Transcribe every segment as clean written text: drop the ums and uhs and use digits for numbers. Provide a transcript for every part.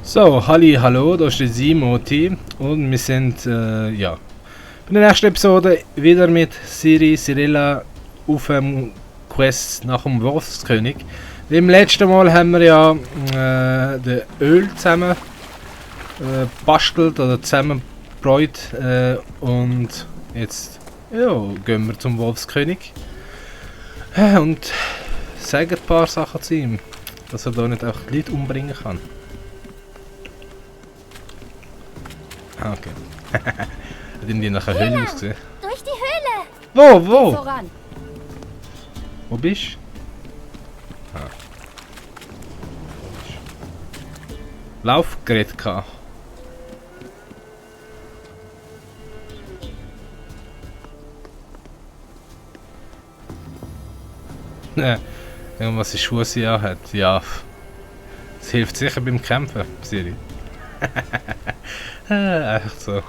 So, hallo, da ist der Simoti und wir sind, ja, bei der nächsten Episode wieder mit Cyrilla auf dem Quest nach dem Wolfskönig. Im letzten Mal haben wir ja den Öl zusammen bastelt oder zusammengebräut und jetzt ja, gehen wir zum Wolfskönig und sagen ein paar Sachen zu ihm, dass er da nicht auch die Leute umbringen kann. Okay. Hat irgendwie nach einer Höhle ausgesehen. Durch die Höhle! Wo? Voran! Wo bist du? Laufgerät gehabt. Irgendwas in Schuhe sie hat. Ja. Das hilft sicher beim Kämpfen, Siri. Echt so.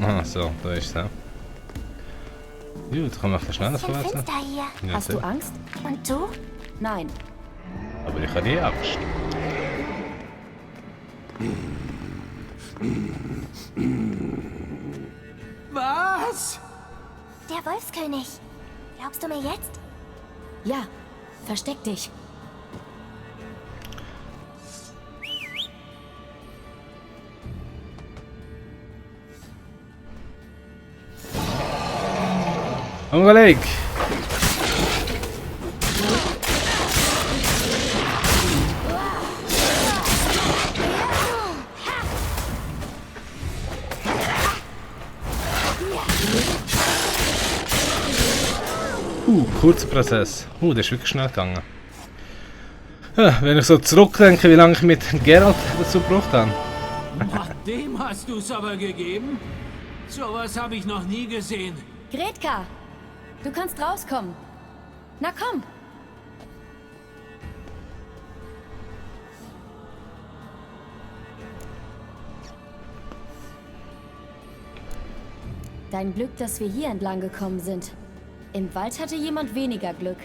Ah, so, da ist er. Gut, kann man ein bisschen schneller Es ist ein verlassen. Finster hier. Ja, Hast du Angst? Und du? Nein. aber ich habe die Angst. Was? Der Wolfskönig. Glaubst du mir jetzt? Ja, versteck dich. Ungelegt! Kurzer Prozess. Der ist wirklich schnell gegangen. Wenn ich so zurückdenke, wie lange ich mit Geralt dazu gebraucht habe. Ach, dem hast du's aber gegeben? Sowas habe ich noch nie gesehen. Gretka, du kannst rauskommen. Na komm. Dein Glück, dass wir hier entlang gekommen sind. Im Wald hatte jemand weniger Glück.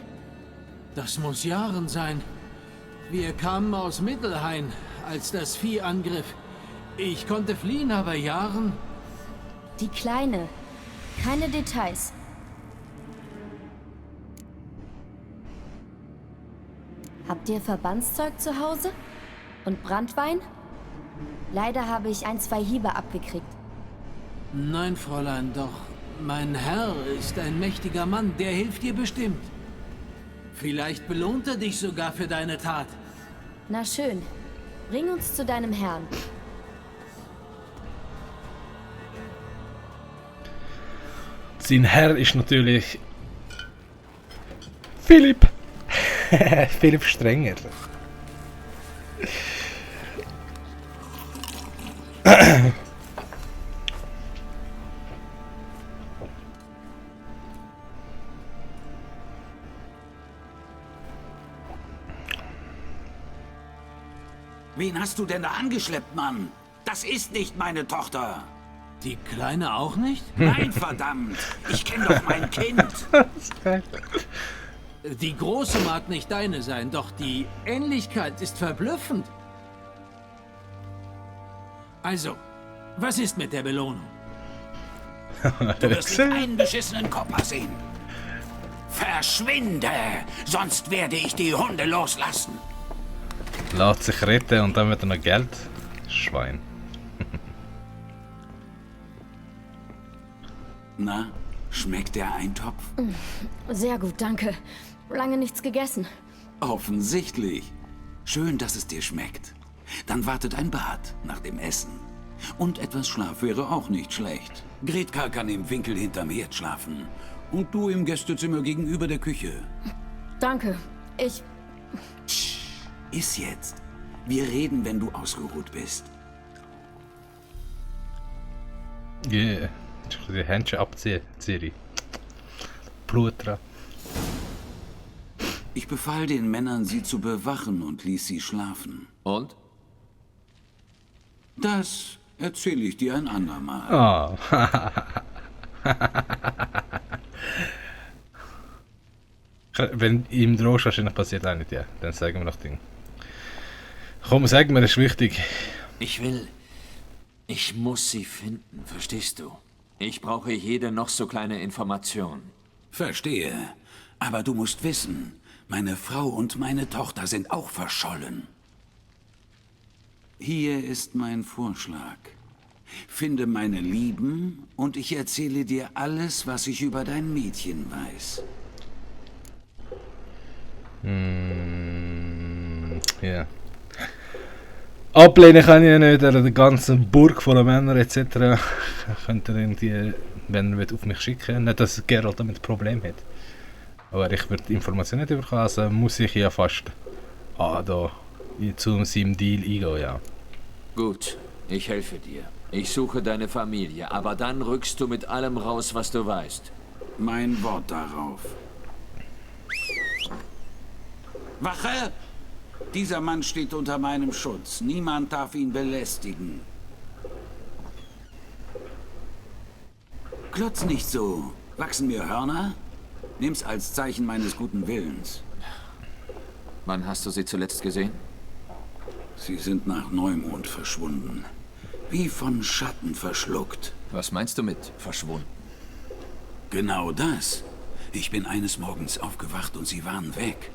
Das muss Jahren sein. Wir kamen aus Mittelhain, als das Vieh angriff. Ich konnte fliehen, aber Jahren... Die Kleine. Keine Details. Habt ihr Verbandszeug zu Hause? Und Branntwein? Leider habe ich 1, 2 Hiebe abgekriegt. Nein, Fräulein, doch mein Herr ist ein mächtiger Mann, der hilft dir bestimmt. Vielleicht belohnt er dich sogar für deine Tat. Na schön. Bring uns zu deinem Herrn. Sein Herr ist natürlich Philipp. Philipp Strenger. Wen hast du denn da angeschleppt, Mann? Das ist nicht meine Tochter. Die Kleine auch nicht? Nein, verdammt. Ich kenne doch mein Kind. Die Große mag nicht deine sein, doch die Ähnlichkeit ist verblüffend. Also, was ist mit der Belohnung? Du wirst nicht einen beschissenen Kopper sehen. Verschwinde, sonst werde ich die Hunde loslassen. Lässt sich retten und dann wird er noch Geld. Schwein. Na, schmeckt der Eintopf? Sehr gut, danke. Lange nichts gegessen. Offensichtlich. Schön, dass es dir schmeckt. Dann wartet ein Bad nach dem Essen. Und etwas Schlaf wäre auch nicht schlecht. Gretka kann im Winkel hinterm Herd schlafen. Und du im Gästezimmer gegenüber der Küche. Danke. Ich... Iss jetzt. Wir reden, wenn du ausgeruht bist. Yeah. Die Händchen abziehen, Siri. Blut dran. Ich befahl den Männern, sie zu bewachen und ließ sie schlafen. Und? Das Erzähle ich dir ein andermal. Ah. Wenn ihm drohst, wahrscheinlich passiert auch nicht, ja. Dann sagen wir noch Ding. Komm, sag mir, das ist wichtig. Ich muss sie finden, verstehst du? Ich brauche jede noch so kleine Information. Verstehe. Aber du musst wissen, meine Frau und meine Tochter sind auch verschollen. Hier ist mein Vorschlag. Finde meine Lieben und ich erzähle dir alles, was ich über dein Mädchen weiß. Ja. Ablehnen kann ich ja nicht, die ganze Burg voller Männer etc. Könnt ihr irgendwie, wenn er auf mich schicken. Nicht, dass Geralt damit ein Problem hat. Aber ich würde die Information nicht bekommen, also muss ich ja fast da zu seinem Deal eingehen, ja. Gut, ich helfe dir. Ich suche deine Familie, aber dann rückst du mit allem raus, was du weißt. Mein Wort darauf. Wache! Dieser Mann steht unter meinem Schutz. Niemand darf ihn belästigen. Klotz nicht so. Wachsen mir Hörner? Nimm's als Zeichen meines guten Willens. Wann hast du sie zuletzt gesehen? Sie sind nach Neumond verschwunden. Wie von Schatten verschluckt. Was meinst du mit verschwunden? Genau das. Ich bin eines Morgens aufgewacht und sie waren weg.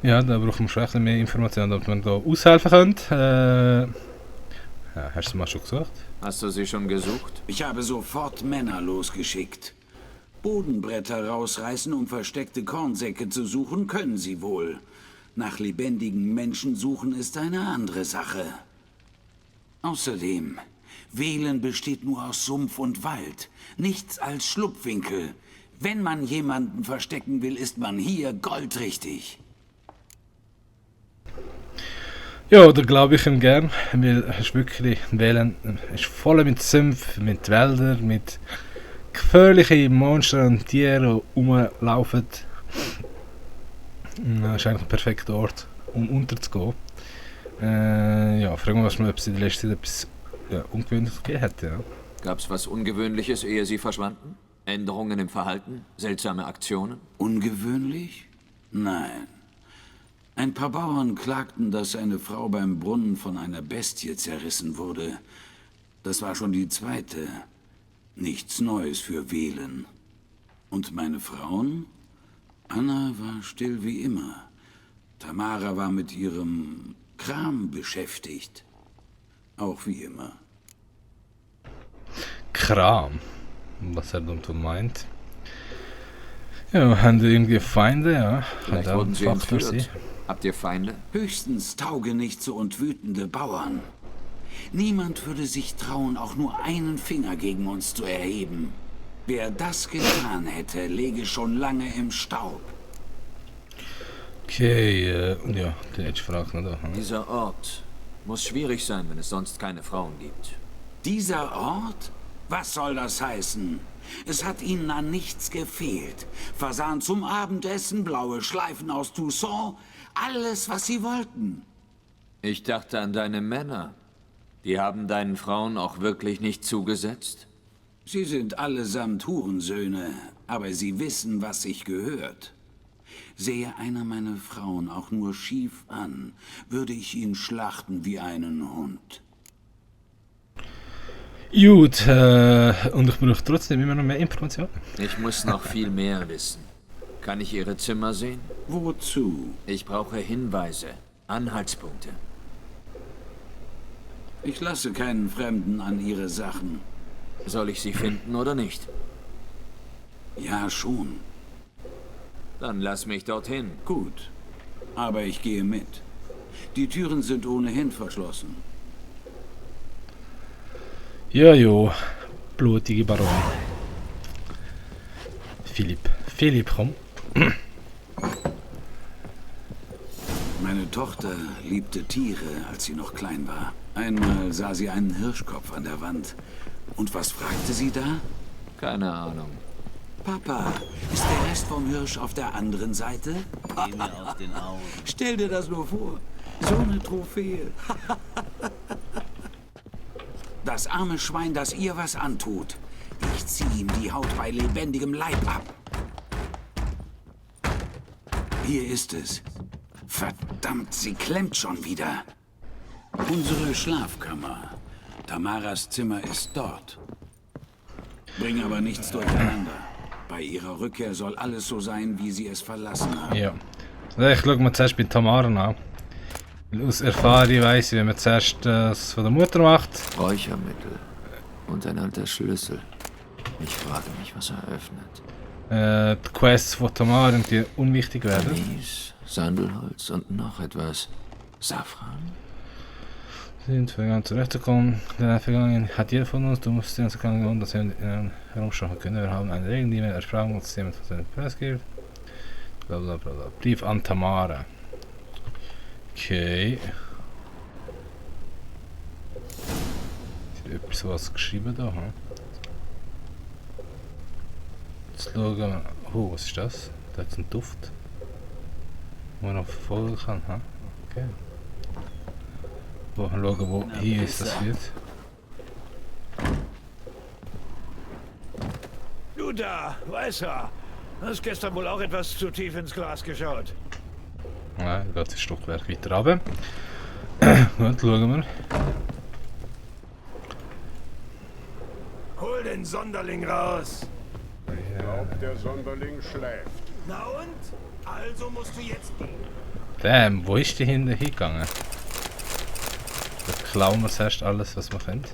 Ja, da brauchen wir schon ein bisschen mehr Informationen, damit wir da aushelfen können. Ja, hast du mal schon gesucht? Hast du sie schon gesucht? Ich habe sofort Männer losgeschickt. Bodenbretter rausreißen, um versteckte Kornsäcke zu suchen, können sie wohl. Nach lebendigen Menschen suchen ist eine andere Sache. Außerdem, Wählen besteht nur aus Sumpf und Wald, nichts als Schlupfwinkel. Wenn man jemanden verstecken will, ist man hier goldrichtig. Ja, da glaube ich ihm gern, weil es ist wirklich Wählen ist voll mit Sümpfen, mit Wäldern, mit gefährlichen Monstern und Tieren, die rumlaufen. Das ist eigentlich ein perfekter Ort, um unterzugehen. Ja, fragen wir uns mal, ob es in der letzten Zeit etwas Ungewöhnliches gegeben hat. Ja. Gab's was Ungewöhnliches, ehe sie verschwanden? Änderungen im Verhalten? Seltsame Aktionen? Ungewöhnlich? Nein. Ein paar Bauern klagten, dass eine Frau beim Brunnen von einer Bestie zerrissen wurde. Das war schon die zweite. Nichts Neues für Wählen. Und meine Frauen? Anna war still wie immer. Tamara war mit ihrem Kram beschäftigt. Auch wie immer. Kram. Was er damit meint. Ja, haben die irgendwie Feinde, ja. Vielleicht Hat auch wurden sie einen Faktor entführt. sein. Habt ihr Feinde? Höchstens taugenichtse und wütende Bauern. Niemand würde sich trauen, auch nur einen Finger gegen uns zu erheben. Wer das getan hätte, läge schon lange im Staub. Okay, ja, die letzte Frage noch da. Dieser Ort muss schwierig sein, wenn es sonst keine Frauen gibt. Dieser Ort? Was soll das heißen? Es hat ihnen an nichts gefehlt. Fasan zum Abendessen, blaue Schleifen aus Toussaint, alles, was sie wollten. Ich dachte an deine Männer. Die haben deinen Frauen auch wirklich nicht zugesetzt? Sie sind allesamt Hurensöhne, aber sie wissen, was sich gehört. Sähe einer meiner Frauen auch nur schief an, würde ich ihn schlachten wie einen Hund. Gut, und ich brauche trotzdem immer noch mehr Informationen. Ich muss noch viel mehr wissen. Kann ich ihre Zimmer sehen? Wozu? Ich brauche Hinweise, Anhaltspunkte. Ich lasse keinen Fremden an ihre Sachen. Soll ich sie finden oder nicht? Ja, schon. Dann lass mich dorthin. Gut. Aber ich gehe mit. Die Türen sind ohnehin verschlossen. Ja, jo. Blutige Baron. Philipp, komm. Meine Tochter liebte Tiere, als sie noch klein war. Einmal sah sie einen Hirschkopf an der Wand. Und was fragte sie da? Keine Ahnung. Papa, ist der Rest vom Hirsch auf der anderen Seite? Geh mir aus den Augen. Stell dir das nur vor. So eine Trophäe. Das arme Schwein, das ihr was antut. Ich zieh ihm die Haut bei lebendigem Leib ab. Hier ist es. Verdammt, sie klemmt schon wieder. Unsere Schlafkammer. Tamaras Zimmer ist dort. Bring aber nichts durcheinander. Bei ihrer Rückkehr soll alles so sein, wie sie es verlassen haben. Ja. Also ich schaue mir zuerst bei Tamara an. Weil aus Erfahrung weiss ich, wenn man zuerst das von der Mutter macht. Räuchermittel und ein alter Schlüssel. Ich frage mich, was er öffnet. Die Quests von Tamara irgendwie unwichtig werden. Anis, Sandelholz und noch etwas. Safran? Sind vergangen zurechtgekommen. Der Vergangen hat jeder von uns, du musst uns erkennen, dass wir herumschauen können. Wir haben eine Regel, die wir erfragen, uns jemand von seinem Preis gibt. Blablabla. Brief an Tamara. Okay. Ist etwas was geschrieben da, hm? Jetzt schauen wir. Oh, was ist das? Da hat es einen Duft. Wo man noch verfolgen kann, hm? Okay. Mal schauen, wo hier ist das wird. Du da, Weißer. Hast gestern wohl auch etwas zu tief ins Glas geschaut. Ja, geht ein Stockwerk weiter runter. Gut, schauen wir. Hol den Sonderling raus. Ich glaub, der Sonderling schläft. Na und? Also musst du jetzt gehen. Damn, wo ist die hinten hingegangen? Da klauen wir zuerst alles, was wir können.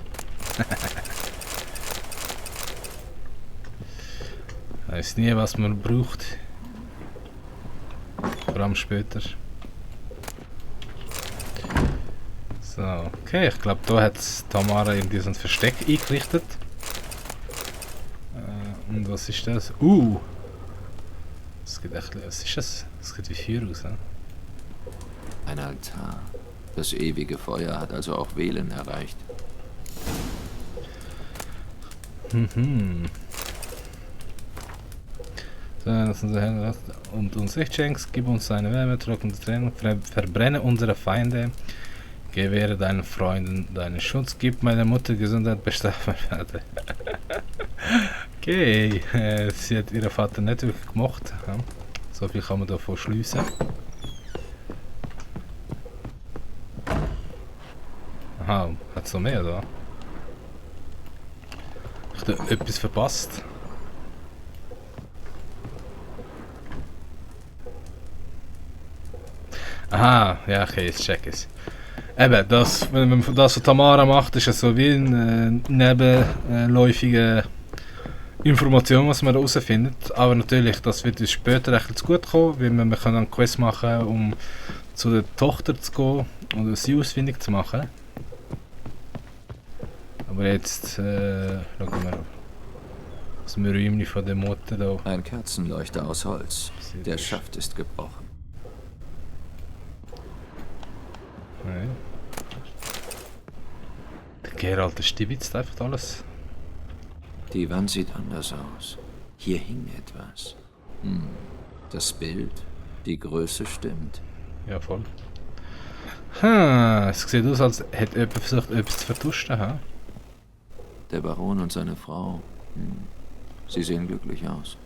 Ich weiß nie, was man braucht. Vor allem später. So, okay, ich glaube, da hat Tamara in diesem Versteck eingerichtet. Und was ist das? Das geht echt. Was ist das? Das geht wie Feuer aus, ne? Ein Altar. Das ewige Feuer hat also auch Velen erreicht. So, das unser Herr und uns Licht schenkst, gib uns deine Wärme, trockene Tränen, verbrenne unsere Feinde, gewähre deinen Freunden deinen Schutz, gib meiner Mutter Gesundheit, bestrafe Vater. Okay, sie hat ihren Vater nicht wirklich gemocht. Ja. So viel kann man davon schliessen. Aha, hat es noch mehr da? Ich habe etwas verpasst. Aha, ja, okay, jetzt check es. Eben, das, wenn man das von Tamara macht, ist es so wie eine nebenläufige Information, was man da herausfindet. Aber natürlich, das wird uns später echt zu gut kommen, weil wir können einen Quest machen, um zu der Tochter zu gehen oder sie ausfindig zu machen. Aber jetzt schauen wir das Räumchen von der Mutter da. Ein Kerzenleuchter aus Holz. Der Schaft ist gebrochen. Nein. Der Geralt, der stibitzt einfach alles. Die Wand sieht anders aus. Hier hing etwas. Das Bild, die Größe stimmt. Ja, voll. Es sieht aus, als hätte jemand versucht, etwas zu vertuschen. Ha? Der Baron und seine Frau. Sie sehen glücklich aus.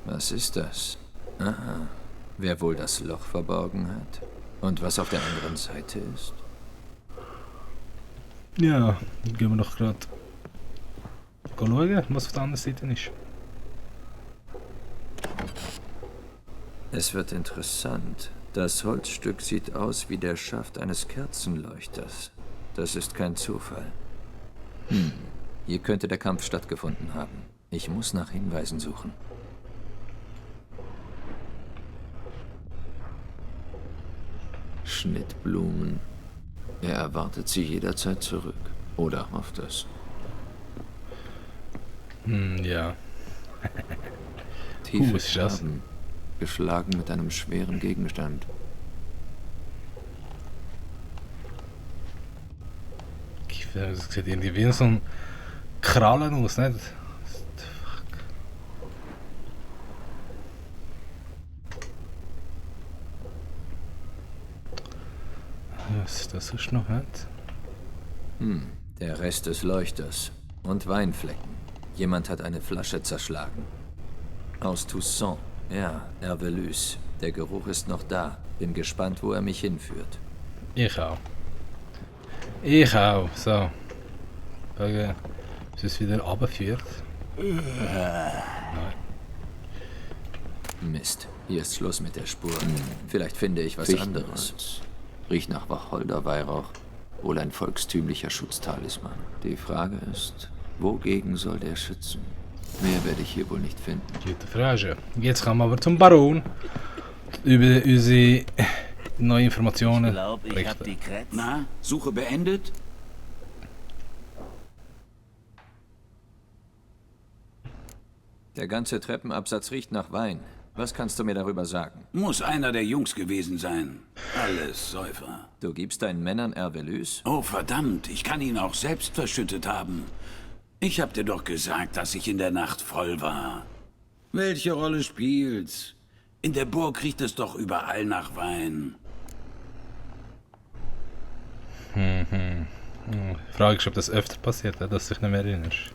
Was ist das? Aha. Wer wohl das Loch verborgen hat? Und was auf der anderen Seite ist? Ja, dann gehen wir doch gerade schauen, was auf der anderen Seite ist. Es wird interessant. Das Holzstück sieht aus wie der Schaft eines Kerzenleuchters. Das ist kein Zufall. Hier könnte der Kampf stattgefunden haben. Ich muss nach Hinweisen suchen. Schnittblumen. Er erwartet sie jederzeit zurück. Oder hofft es. Ja. Tiefe Was ist das? Scherben, geschlagen mit einem schweren Gegenstand. Das sieht irgendwie wie so ein Krallen aus, nicht? was das sonst noch hat. Der Rest des Leuchters. Und Weinflecken. Jemand hat eine Flasche zerschlagen. Aus Toussaint. Ja, Hervelus. Der Geruch ist noch da. Bin gespannt, wo er mich hinführt. Ich auch. Ich auch. So. Schauen, bis es wieder runterführt. Mist. Hier ist Schluss mit der Spur. Vielleicht finde ich was anderes. Riecht nach Wacholderweihrauch. Wohl ein volkstümlicher Schutztalisman. Die Frage ist, wogegen soll der schützen? Mehr werde ich hier wohl nicht finden. Gute Frage. Jetzt kommen wir aber zum Baron. Über unsere neue Informationen. Ich glaube, ich habe die Kretz. Na, Suche beendet? Der ganze Treppenabsatz riecht nach Wein. Was kannst du mir darüber sagen? Muss einer der Jungs gewesen sein. Alles Säufer. Du gibst deinen Männern Hervelus? Oh verdammt, ich kann ihn auch selbst verschüttet haben. Ich hab dir doch gesagt, dass ich in der Nacht voll war. Welche Rolle spielt's? In der Burg riecht es doch überall nach Wein. Frage ist, ob das öfter passiert, dass du dich nicht mehr erinnerst.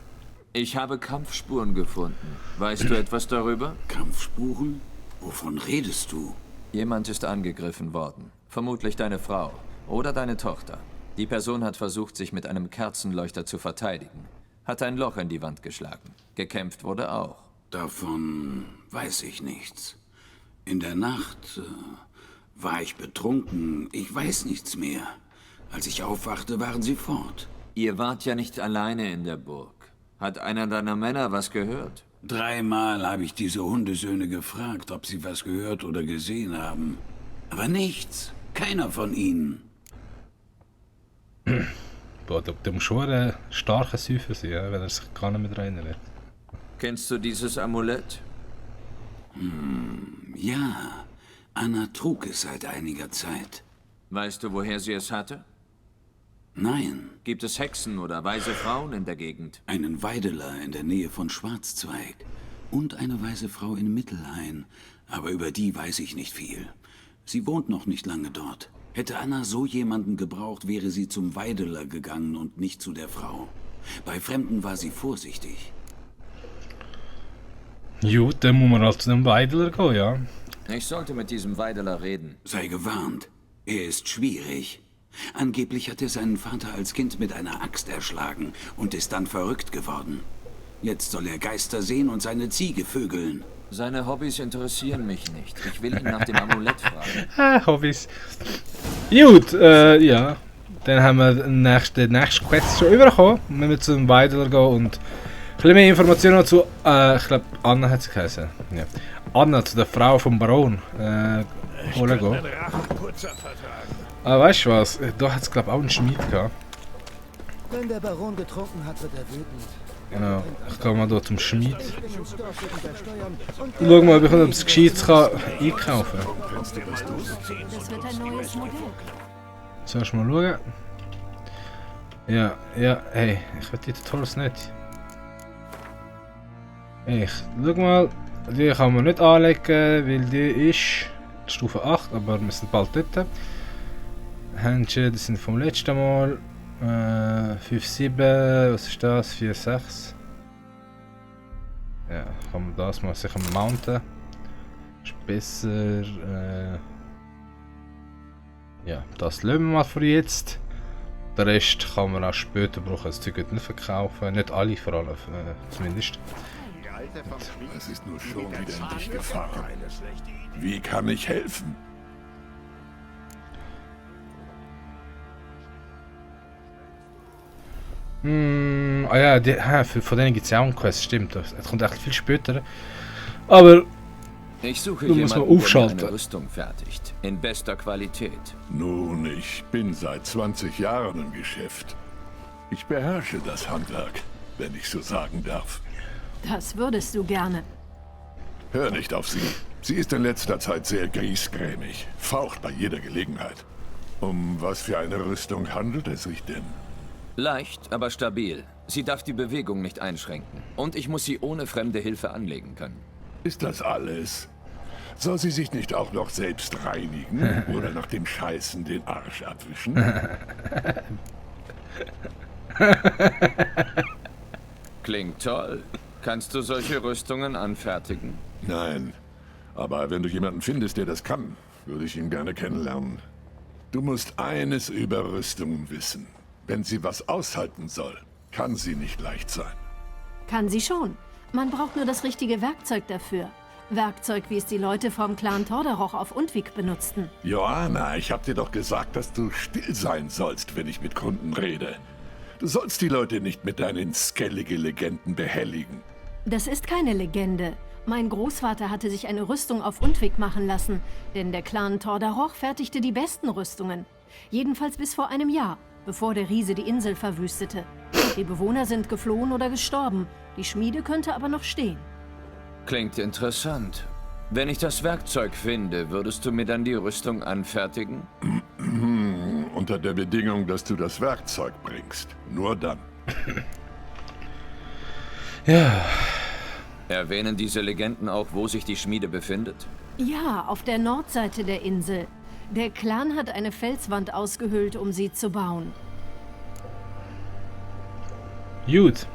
Ich habe Kampfspuren gefunden. Weißt du etwas darüber? Kampfspuren? Wovon redest du? Jemand ist angegriffen worden. Vermutlich deine Frau oder deine Tochter. Die Person hat versucht, sich mit einem Kerzenleuchter zu verteidigen. Hat ein Loch in die Wand geschlagen. Gekämpft wurde auch. Davon weiß ich nichts. In der Nacht war ich betrunken. Ich weiß nichts mehr. Als ich aufwachte, waren sie fort. Ihr wart ja nicht alleine in der Burg. Hat einer deiner Männer was gehört? 3-mal habe ich diese Hundesöhne gefragt, ob sie was gehört oder gesehen haben. Aber nichts. Keiner von ihnen. Boah, du musst schon ein starker Säufer sein, ja, wenn er sich gar nicht mehr daran erinnert. Kennst du dieses Amulett? Ja, Anna trug es seit einiger Zeit. Weißt du, woher sie es hatte? Nein, Gibt es Hexen oder weise Frauen in der Gegend? einen Weideler in der Nähe von Schwarzzweig und eine weise Frau in Mittelhain, aber über die weiß ich nicht viel. Sie wohnt noch nicht lange dort. Hätte Anna so jemanden gebraucht, wäre sie zum Weideler gegangen und nicht zu der Frau. Bei Fremden war sie vorsichtig. Gut, dann muss man halt zu dem Weideler gehen, ja. Ich sollte mit diesem Weideler reden. Sei gewarnt, er ist schwierig. Angeblich hat er seinen Vater als Kind mit einer Axt erschlagen und ist dann verrückt geworden. Jetzt soll er Geister sehen und seine Ziege vögeln. Seine Hobbys interessieren mich nicht. Ich will ihn nach dem Amulett fragen. Hobbys. Gut, ja. Dann haben wir den nächsten Quest schon übergekommen. Wir müssen zum Weideler gehen und ein bisschen mehr Informationen dazu. Ich glaube, Anna hat sie geheißen. Ja. Anna, zu der Frau vom Baron. Holen gehen. Rachenputzer vertragen. Weißt du was? Da hat es, glaube ich, auch einen Schmied gehabt. Wenn der Baron getrunken hat, wird er wütend. Genau. Ich gehe mal hier zum Schmied. Und schau mal, ob ich etwas Gescheites einkaufen kann. Das wird ein neues Modell. Sollst du mal schauen? Ja, hey, ich will die Tutorials nicht. Ich schau mal, die kann man nicht anlegen, weil die ist Stufe 8, aber wir sind bald dort. Händchen, das sind vom letzten Mal. 5,7, was ist das? 4,6. Ja, kann man das mal sicher mounten. Ist besser. Ja, das lassen wir mal für jetzt. Den Rest kann man auch später brauchen. Das Zeug nicht verkaufen. Nicht alle, vor allem zumindest. Es ist nur schon wieder in dich gefahren. Wie kann ich helfen? Ah ja, von denen gibt es ja auch einen Quest, stimmt. Das kommt echt viel später. Aber Ich suche Du musst jemanden, mal aufschalten. der eine Rüstung fertigt. In bester Qualität. Nun, ich bin seit 20 Jahren im Geschäft. Ich beherrsche das Handwerk, wenn ich so sagen darf. Das würdest du gerne. Hör nicht auf sie. Sie ist in letzter Zeit sehr griesgrämig, faucht bei jeder Gelegenheit. Um was für eine Rüstung handelt es sich denn? Leicht, aber stabil. Sie darf die Bewegung nicht einschränken. Und ich muss sie ohne fremde Hilfe anlegen können. Ist das alles? Soll sie sich nicht auch noch selbst reinigen oder nach dem Scheißen den Arsch abwischen? Klingt toll. Kannst du solche Rüstungen anfertigen? Nein, aber wenn du jemanden findest, der das kann, würde ich ihn gerne kennenlernen. Du musst eines über Rüstungen wissen. Wenn sie was aushalten soll, kann sie nicht leicht sein. Kann sie schon. Man braucht nur das richtige Werkzeug dafür. Werkzeug, wie es die Leute vom Clan Tordarroch auf Undvik benutzten. Joanna, ich hab dir doch gesagt, dass du still sein sollst, wenn ich mit Kunden rede. Du sollst die Leute nicht mit deinen skellige Legenden behelligen. Das ist keine Legende. Mein Großvater hatte sich eine Rüstung auf Undvik machen lassen, denn der Clan Tordarroch fertigte die besten Rüstungen. Jedenfalls bis vor einem Jahr, bevor der Riese die Insel verwüstete. Die Bewohner sind geflohen oder gestorben, die Schmiede könnte aber noch stehen. Klingt interessant. Wenn ich das Werkzeug finde, würdest du mir dann die Rüstung anfertigen? Unter der Bedingung, dass du das Werkzeug bringst. Nur dann. Ja. Erwähnen diese Legenden auch, wo sich die Schmiede befindet? Ja, auf der Nordseite der Insel. Der Clan hat eine Felswand ausgehöhlt, um sie zu bauen. Gut.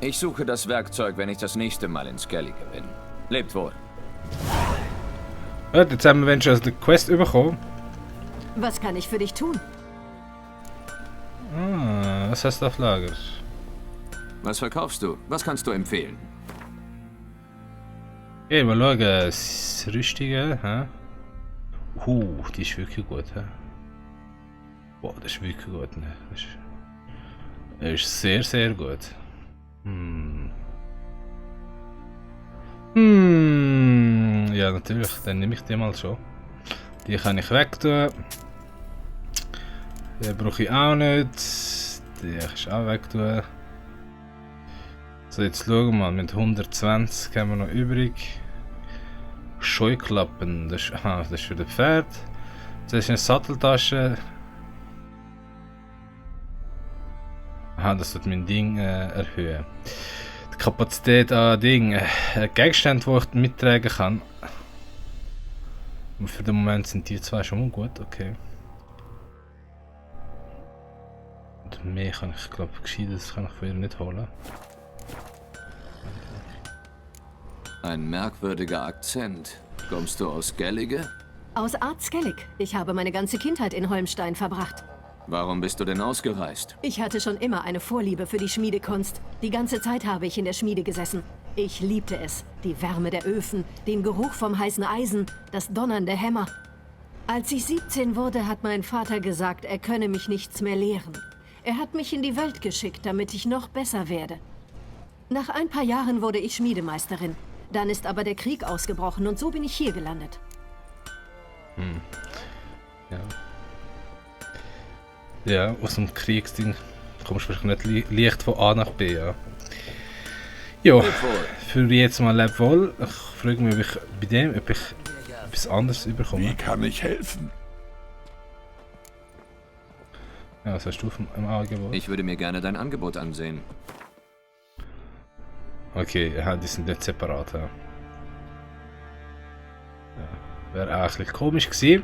Ich suche das Werkzeug, wenn ich das nächste Mal in Skellige bin. Lebt wohl. Ja, jetzt haben wir schon die Quest bekommen. Was kann ich für dich tun? Ah, was hast du auf Lager? Was verkaufst du? Was kannst du empfehlen? Okay, mal schauen. Das Rüstige, hä? Die ist wirklich gut, hä? Boah, das ist wirklich gut, ne? Das ist sehr, sehr gut. Ja, natürlich, dann nehme ich die mal schon. Die kann ich wegtun. Die brauche ich auch nicht. Die kann ich auch wegtun. So, jetzt schauen wir mal, mit 120 haben wir noch übrig. Scheuklappen, das ist für das Pferd. Das ist eine Satteltasche. Das wird mein Ding erhöhen. Die Kapazität an Gegenständen, die ich mittragen kann. Und für den Moment sind die zwei schon mal gut, okay. Und mehr kann ich, glaube ich, Gescheites kann ich von ihr nicht holen. Ein merkwürdiger Akzent. Kommst du aus Skellige? Aus Art Skellig. Ich habe meine ganze Kindheit in Holmstein verbracht. Warum bist du denn ausgereist? Ich hatte schon immer eine Vorliebe für die Schmiedekunst. Die ganze Zeit habe ich in der Schmiede gesessen. Ich liebte es. Die Wärme der Öfen, den Geruch vom heißen Eisen, das Donnern der Hämmer. Als ich 17 wurde, hat mein Vater gesagt, er könne mich nichts mehr lehren. Er hat mich in die Welt geschickt, damit ich noch besser werde. Nach ein paar Jahren wurde ich Schmiedemeisterin. Dann ist aber der Krieg ausgebrochen und so bin ich hier gelandet. Ja. Ja, aus dem Kriegsding kommst du wahrscheinlich nicht leicht von A nach B, ja. Ja, für jetzt mal leb wohl. Ich frage mich, ob ich bei dem etwas anderes überkomme. Wie kann ich helfen? Ja, was hast du im Angebot? Ich würde mir gerne dein Angebot ansehen. Okay, ja, die sind nicht separat. Ja. Wäre auch ein bisschen komisch gewesen.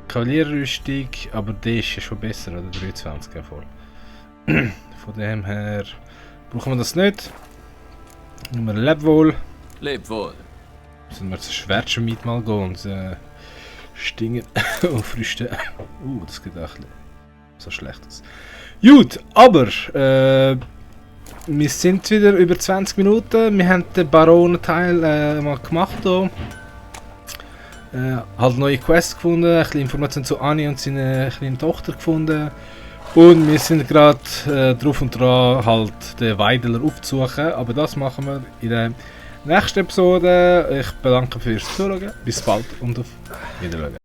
Kavalierrüstung, aber die ist ja schon besser, oder? 23 ja voll. Von dem her brauchen wir das nicht. Nehmen wir leb wohl. Leb wohl. Sollen wir das Schwertschmied mal gehen und Stinger aufrüsten. Das geht auch so schlecht aus. Gut, aber wir sind wieder über 20 Minuten. Wir haben den Baronenteil mal gemacht hier. Halt neue Quests gefunden, ein bisschen Informationen zu Annie und seiner kleinen Tochter gefunden. Und wir sind gerade drauf und dran, halt den Weideler aufzusuchen. Aber das machen wir in der nächsten Episode. Ich bedanke fürs Zuschauen. Bis bald und auf Wiedersehen.